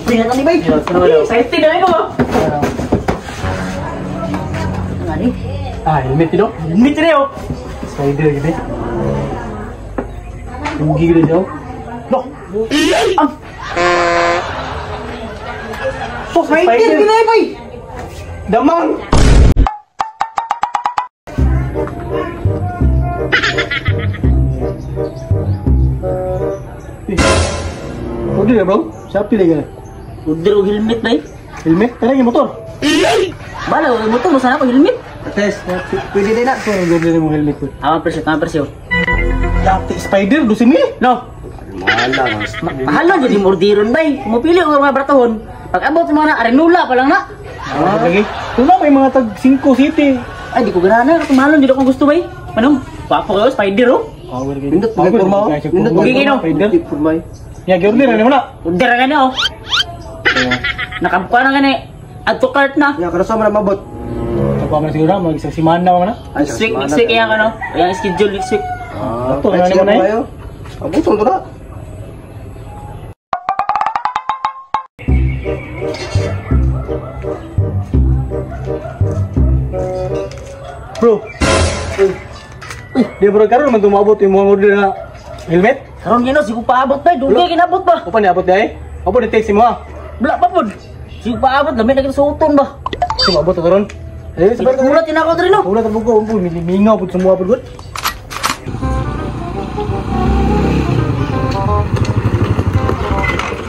Tingnan ni bay. Excited na ko. Ano ni? Ah, helmet ito. Helmet ito. Spider gini. Rugi gini daw. No. Ah. So spider gini bay. Damang. Order ya bro? Siapa lagi kan? Order og helmet bay. Helmet? Tara yung motor. Bala og motor mo sana ko helmet. Test. Pwede din na to order mo helmet ko. Tama presyo, tama presyo. Dati spider 12,000. No. Mahal. Mahal jud yung orderon bay. Mupili og mga baratohon. Pag abot mo na arenula pa lang na. Ah, lagi. Tuna may mga tag 5 city. Ay di ko gana na, mahal jud akong gusto bay. Manong, wapo kayo spider oh. Power gid. Nindot porma. Nindot spider. Porma. Ya, order na mo na. Order na oh. Nakabuka na gani. Add to cart na. Ya, karon sa man mabot. Ako man siguro mag isang simana man na. Next week, next week kaya ano? Yang schedule next week. Ah, ato na mo na. Abot to na. Bro. Uy, di bro karon man tumabot yung mga order na helmet? Karon gino sigo paabot bay, dugay kinabot ba? Upan niabot day? Abo ni text mo ha. Wala pa pod. Sigo paabot lami na kita sa uton ba. Sumabot to karon. Eh, sabar ka. Ulat tinako diri no. Ulat ko, umpo mingaw pud sumuha pud gud.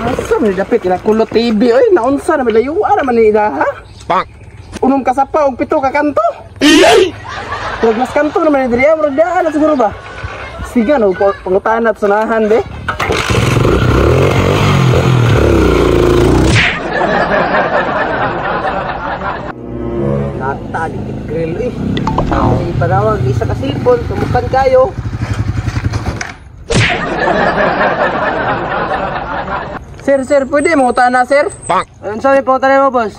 Asa man dapit ila Kulot TV oy, naunsa na layuan naman ni ila ha? Bang. Unom ka sapa og pito ka kanto. Murag mas kanto naman ni diri, murag daan na siguro ba? Sige no, pangutahan at sunahan be. Nata dikit grill eh. Ay panawag isa ka cellphone, tumukan kayo. Sir, sir, pwede mangutahan na sir? Bang. Ano sabi pangutahan mo, boss?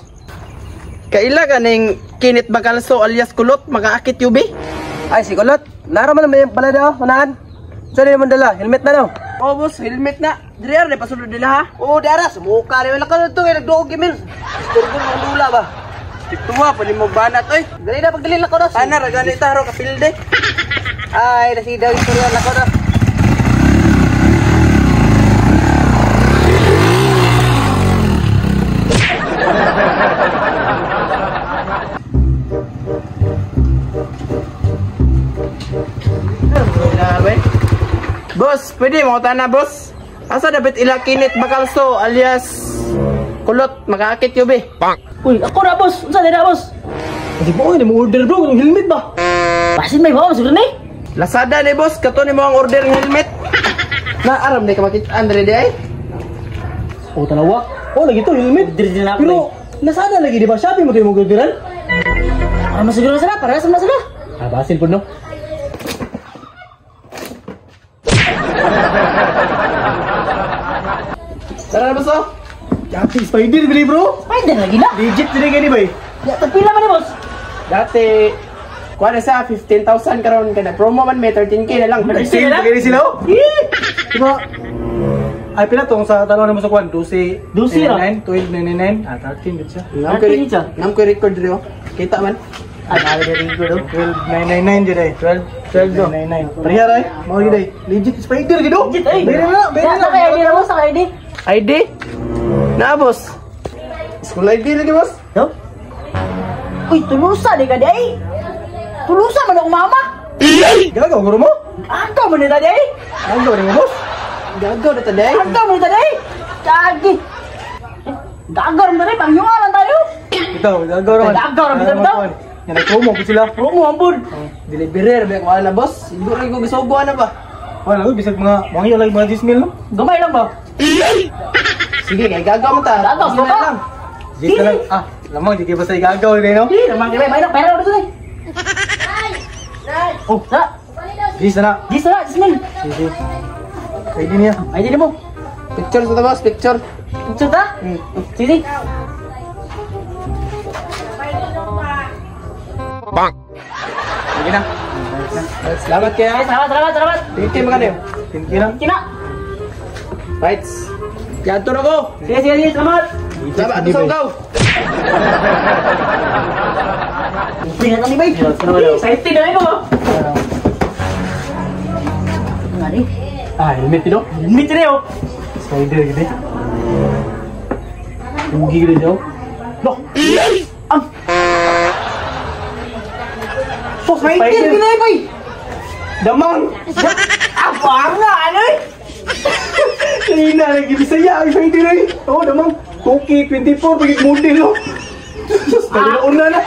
Kaila ka ning Kinit Bakalso alias Kulot makaakit yubi? Ay, si Kulot. Nara man naman pala daw, unahan. Saan naman dala? Helmet na daw. Oh, boss, helmet na. Diri ar, pasulod nila ha. Oo, di ara. Sumuka rin. Wala ka na ito. Nagduog gimil. Isturbo ng lula ba? Tuwa, pa ni mo banat, oy. Dali na, pagdali lang ko na. Ana, ragani taro, kapilde. Ay, nasidaw istorya lang ko na. Boss, pwede mo na boss. Asa dapat ila Kinit Bakalso alias Kulot makaakit yubi. Bang. Uy, ako na boss. Unsa na boss? Kasi po ni mo order bro, ng helmet ba? Basin may bawo siguro ni. Lazada ni boss, kato ni mo ang order ng helmet. Na aram di ka makita andre di ay. Oh, tanawa. Oh, lagi to helmet. Order din ako. Pero Lazada lagi di ba? Shopee mo to yung orderan? Para masiguro sila, para sa sila. Ah, basin pud no. Tara na boss oh. Dati spider bili bro. Spider lagi na. Legit dili gani bay. Ya, tagpila man ni boss. Dati kuha na sa 15,000 karon kada promo man may 13K na lang. Nag-sale pa gani sila oh. Diba? Ay pila tong sa tanaw nimo sa kuan 12 12 ra. 9 12 9 9 ah 13 gid siya. Nam ko record diri oh. Kita man. Ah, na record oh. 12 9 9 9 gid ay. 12 12 9 9. Pareha ra ay. Mao gid ay. Legit spider gid oh. Legit ay. Bere na, bere na. Sa ID na boss, sa ID. ID? Na boss. School ID lagi boss. No? Uy, tulusa di ka di ay. Tulusa man akong mama. Gagaw guro mo? Agaw man ni tadi ay. Gagaw ni mo boss. Gagaw na tadi ay. Agaw man ni tadi ay. Kagi. Gagaw man tadi, pangyuan lang tayo. Ito, gagaw raman. Gagaw raman bitaw. Yan nagpromo po sila. Promo ampun. Deliverer ba kuha na boss? Siguro ko gisugo na ba? Wala, uy, bisag mga mga lang mga 10 mil no. Gamay lang ba? Sige, kay gagaw mo ta. Gagaw mo ka. Sige na lang. Ah, lamang di kay basta igagaw ni no. Di, lamang kay may na pera dito eh. Oh, Na, gis na. gis na, 10 mil. Sige. ID niya. ID mo. Picture sa boss, picture. Picture ta? Sige. Bang. Sige na. Salamat kaya. Salamat, salamat, salamat. Thank you mga kayo. Thank you na. Thank you na. Right. Yanto na ko. Sige, sige, sige, salamat. Salamat ato sa ugaw. Uy, na kami, bay. Excited na ko. Ano ni? Ah, helmet ito. Helmet rin oh. Spider gede. Ugi gede daw. Loh. Ang So, Spider gina bay. Damang. Apa nga ano eh? Kanina lagi Bisaya ang spider ay. Oh, damang. Tuki 24 pagig model oh. Sus, una na.